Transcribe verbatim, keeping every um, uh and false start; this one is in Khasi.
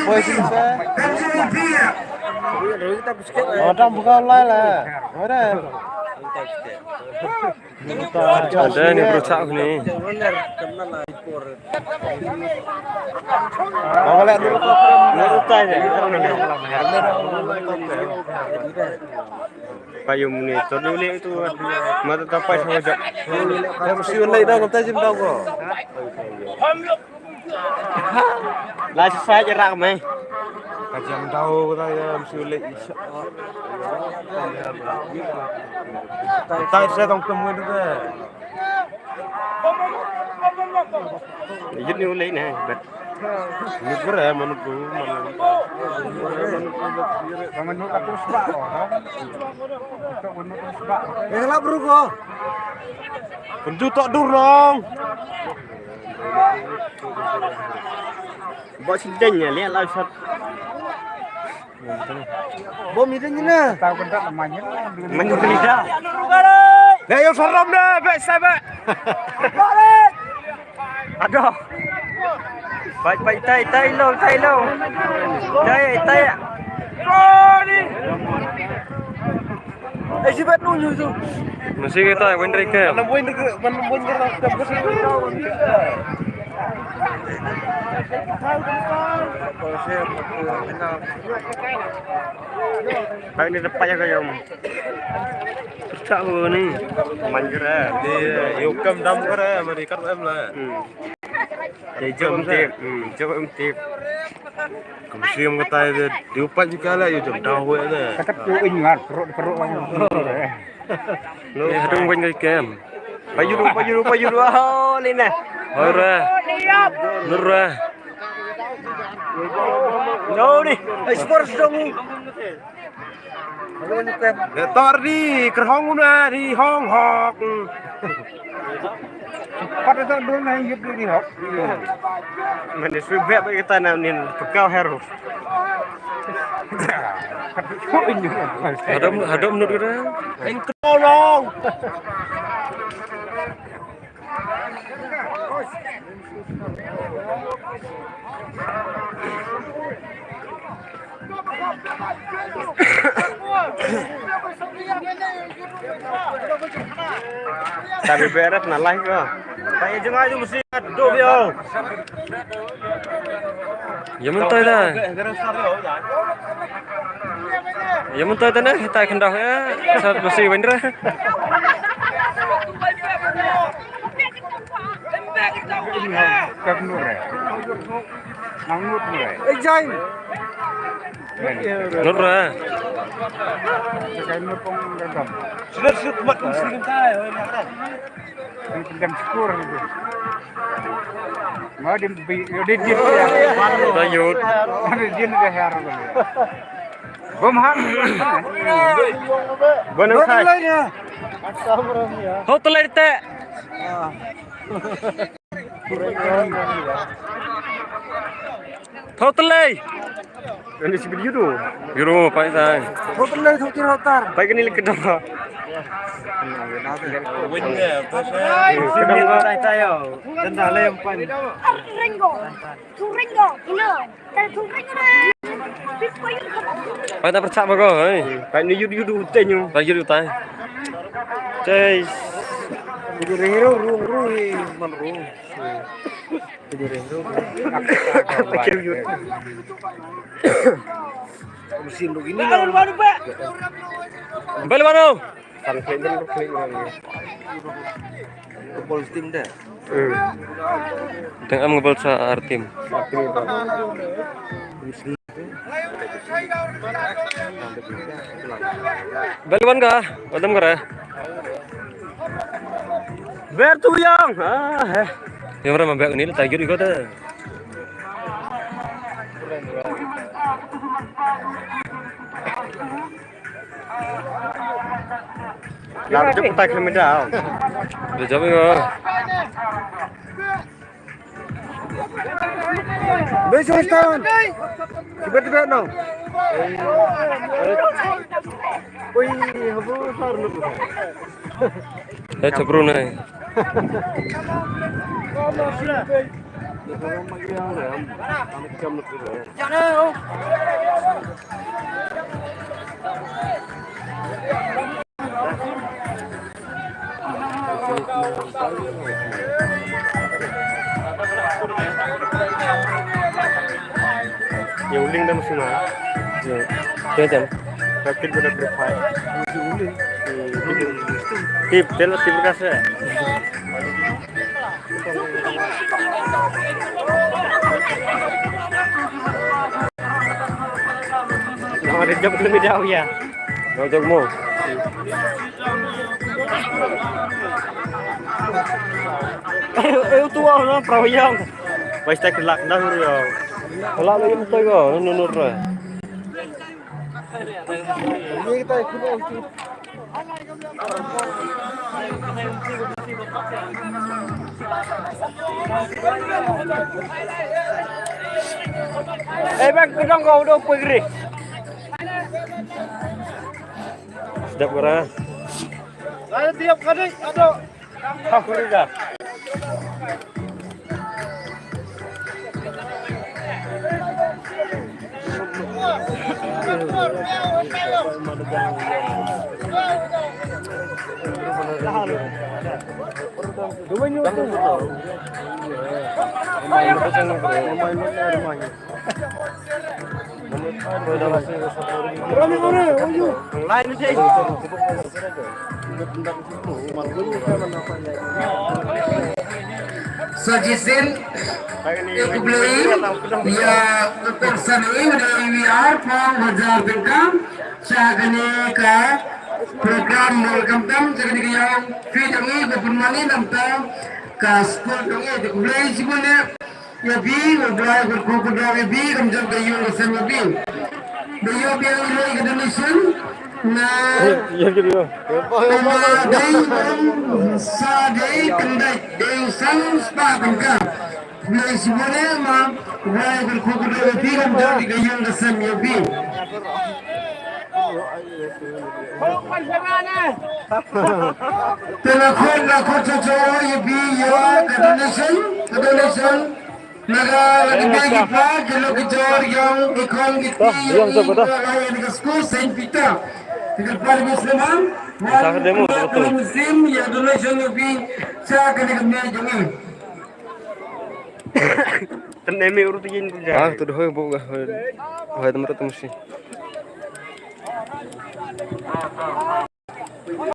Boy, sini sa. Orang buka lai lah. Ada. Ada ni berucak ni. Bawa balik dulu. Payung ni tu dulu tu. Mata tapai sama jak. Mesti ulai dah, kata jim dah ko. Lai sa jrah mai. Ka jam dau ka ya mesti uleh isa. Tai sa tong kem ngan tu. Yut ni uleh ne, bet. Ni ber ya manu tu, manu. Manu ka tu sebab. Manu tu sebab. Eh, lah berugo. Penju tok dur dong. Ba sdang ïa leh la sat. Bom ïa dang ïa na. Tahu kan tak namanya. Namanya beda. Dah, yo, salam dah, baik, sahabat. Aduh. Baik, baik, tai, tai lo, tai lo. Tai, tai. Ai, si bat nu nyu tu. Mesti kita win rike. Mana win rike, mana win rike. Baik ni depan ya kau. Pecah kau ni. Manjur eh. Dia yukam dam kere, mari kar em lah. Hmm. Jom tip. Hmm, jom tip. Kum siam kata dia, dia upat juga lah, ya jom dah weh dah. Kata tu ingat, perut perut mana. Lo hadung weng kai kem. Payu du, payu du, payu du. Oh, lina. Ora. Nura. No ni. Ai, sports dong. Tor di kerhong una di hong hok. Pat itu dulu na yut di hok. Mane sui bek bek kita na nin pekau heru. Hadam hadam nut kita. Eng kerong. Tapi beret na lai ko. Pai jngai ju mesti do bio. Ya mentai da. Ya mentai da na, tai khendah ya. Sat mesti wendra. Kap nur eh. Nang nur nur eh. Eh, Jain. Nur eh. Jain nur pong dendam. Sudah, sudah, mat pun sering tai, oh, ini ada. Ini dendam syukur gitu. Mau di, di, di, di, ya. Lanjut. Ada jin ke har. Bom han. Bukan yang saya. Hau telai te. Thau telai. Ini si video tu. Video pai sai. Thau telai, thau tir, thau tar. Pai kini lek kedang. Win ya, kedang. Tai tai yo. Dan dah lem pan. Ringo. Tu Ringo. Ino. Pai ta pyrchah ma ko, hei. Pai ni yut yut u te nyu. Pai yut u tai. Chei. Yut ring ru ru ru man ru. Yut ring ru. Ta keu yut. Mesin begini lah. Balik mana? Sang klik dan klik lagi. Football team dah. Hmm. Tang am ngebol sa ar team. Ar team itu. Bel wan ka, wadam ka re. Ber tu yang. Ah, eh. Yang mana mabek ni letak yut ikut eh. Lar juk tak kena dah. Dah jam ni. Besok tahun. Tiba-tiba no. Oi, habu sar nu. Eh, cebru nai. Yung link na masima. Yung, yan, yan. Bakit mo nag-reply? Tip, tip, tip kasi. Nang ada jam kena beda ya. Nang jam mo. Eh, eh, tu ah, no, perahu yang. Basta kelak dah huru ya. Kelak lagi betul kau, nunur lah. Eh, bang, kedong kau udah pergi. Sedap kau dah. Saya tiap kali ada. Sa shisien, eh, khublei ïa u Kong Sani, u dei u E V R, pang bajar tengkam, sha kane ka program welcome tam, sha kane ka ïong phi jong ngi, ka pynmani namta ka skul jong ngi, khublei shibun ïa. Ïa phi, U Blai un kyrkhu kyrdoh ïa phi, kum jong ka ïing ka sem ïa phi. Ba ïoh biang ïa ka donation na. Ïa phi ïa. Tama dei um sa dei pyndait dei u san spah tyngka. Blei shibun ïa ma, U Blai un kyrkhu kyrdoh ïa phi, kum jong ka ïing ka sem ïa phi. Te la khot, la khot, cho, cho, ïa phi, ïa ka donation, ka donation. Na ka, la ki bei ki pa, ki lok ki jor, ïong, ki khon, ki ti, ïong, ïong, ïong, ka la ïa ka skul Saint Peter. Ki ka par ki slemang, wan, ka la musim, ïa donation ïa phi, cha ka ni ka mei jong ngi. Tang ne me uru tu yin tu ja. Ah, tu dah hoi bu ga hoi. Hoi tu mata tu mesti.